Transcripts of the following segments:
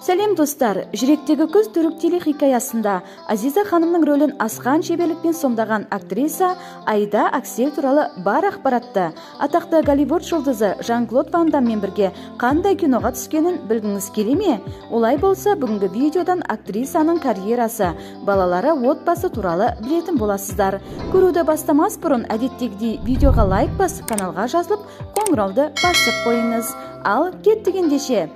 Сәлем достар, жүректегі күз түрік телехикаясында Азиза ханымның рөлін асқан шеберлікпен сомдаған актриса Аида Аксель туралы бар ақпаратты, атақты Голливуд жұлдызы Жан-Клод Ван Даммен бірге қандай киноға түскенін білгіңіз келе ме? Олай болса, бүгінгі видеодан актрисаның карьерасы, балалары, отбасы туралы білетін боласыздар. Көруді бастамас бұрын әдеттегідей видеоға лайк басып, каналға жазылып, қоңырауды басып қойыңыз. Ал кеттік ендеше.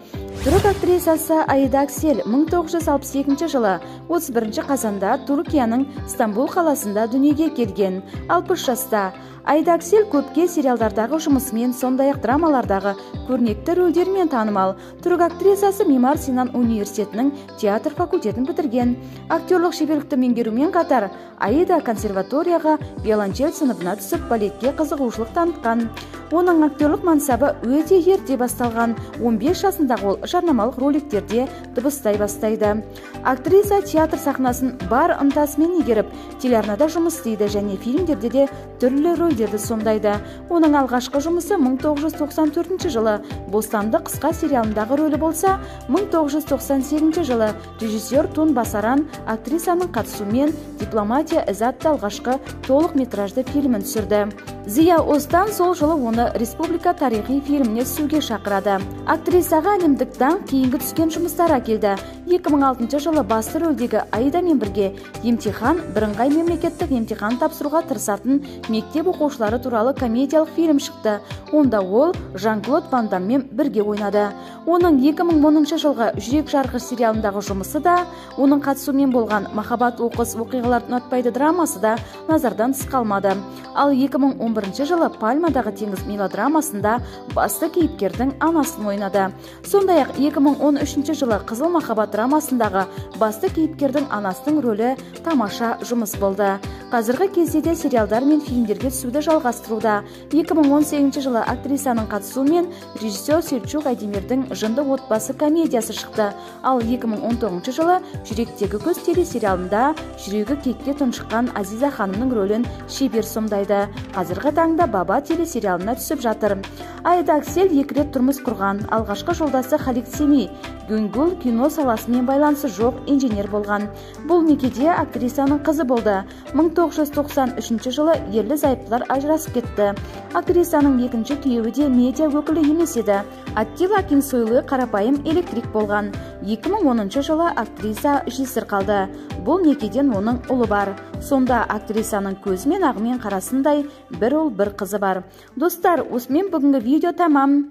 Түрік актрисасы Аида Аксель 1962 жылы 31 қазанда Түркияның Стамбул қаласында дүниеге келген. 60 жаста. Аида Аксель көпке сериалдардағы жұмысымен, сондай-ақ драмалардағы көрнекті рөлдерімен танымал. Түрік актрисасы Мимар Синан университетінің театр факультетін бітірген. Актерлық шеберлікті меңгерумен қатар Аида консерваторияға виолончель сыныбына түсіп, балетке қызығушылық танытқан. Оның актерлық мансабы өте ерте басталған. 15 жасындағы ол жарнамалық роликтерде дыбыстай бастайды. Актриса театр сахнасын бар ынтасымен игеріп, телеарнада жұмыс істейді және фильмдерде де түрлі рөлдерді сомдайды. Оның алғашқы жұмысы 1994 жылы Бостандық қысқа сериалындағы рөлі болса, 1998 жылы режиссер Тун Басаран актрисаның қатысуымен Дипломатия ізі атты алғашқы толық метражды фильмін түсірді. Зия Остан сол жылы оны Республика тарихи фильміне түсуге шақырады. Актрисаға әлемдік даңқ кейінгі түскен жұмыстары әкелді. 2006 жылы басты рөлдегі Аидамен бірге Емтихан бірыңғай мемлекеттік емтихан тапсыруға тырысатын мектеп оқушылары туралы комедиялық фильм шықты. Онда ол Жан-Клод Ван Даммен бірге ойнады. Оның 2010 жылғы Жүрек жарғыш сериалындағы жұмысы да, оның қатысуымен болған Махаббат оқыс оқиғаларды ұнатпайды драмасы да назардан тыс қалмады. Ал 2011 жылы Пальмадағы теңіз мелодрамасында басты кейіпкердің анасын ойнады. Сондай-ақ 2013 жылы Қызыл махаббат драмасындағы басты кейіпкердің анасының рөлі тамаша жұмыс болды. Қазіргі кезде де сериалдар мен фильмдерге түсуді жалғастыруда. 2018 жылы актрисаның қатысуымен режиссер Селчук Айдемирдің Жынды отбасы комедиясы шықты. Ал 2019 жылы Жүректегі күз телесериалында жүрегі кекке тұншыққан Азиза ханымның рөлін шебер сомдайды. Қазіргі таңда Баба телесериалына түсіп жатыр. Аида Аксель екі рет тұрмыс құрған. Алғашқы жолдасы Халик Семи Гүнгүл кино саласымен байланысы жоқ инженер болған. Бұл некеде актрисаның қызы болды. 1993 жылы ерлі зайыптылар ажырасып кетті. Актрисаның екінші күйеуі де медиа өкілі емес еді. Аттила Акинсойлы қарапайым электрик болған. 2010 жылы актриса жесір қалды. Бұл некеден оның ұлы бар. Сонда актрисаның көзімен ағымен қарасындай бір ұл, бір қызы бар. Достар, осымен бүгінгі видео тамам.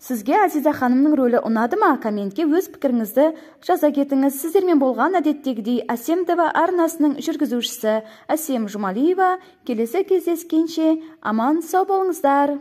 Сізге Азиза ханымның рөлі ұнады ма? Комментке өз пікіріңізді жаза кетіңіз. Сіздермен болған әдеттегідей Әсем ТВ арнасының жүргізушісі Әсем Жұмалиева. Келесі кездескенше аман сау болыңыздар.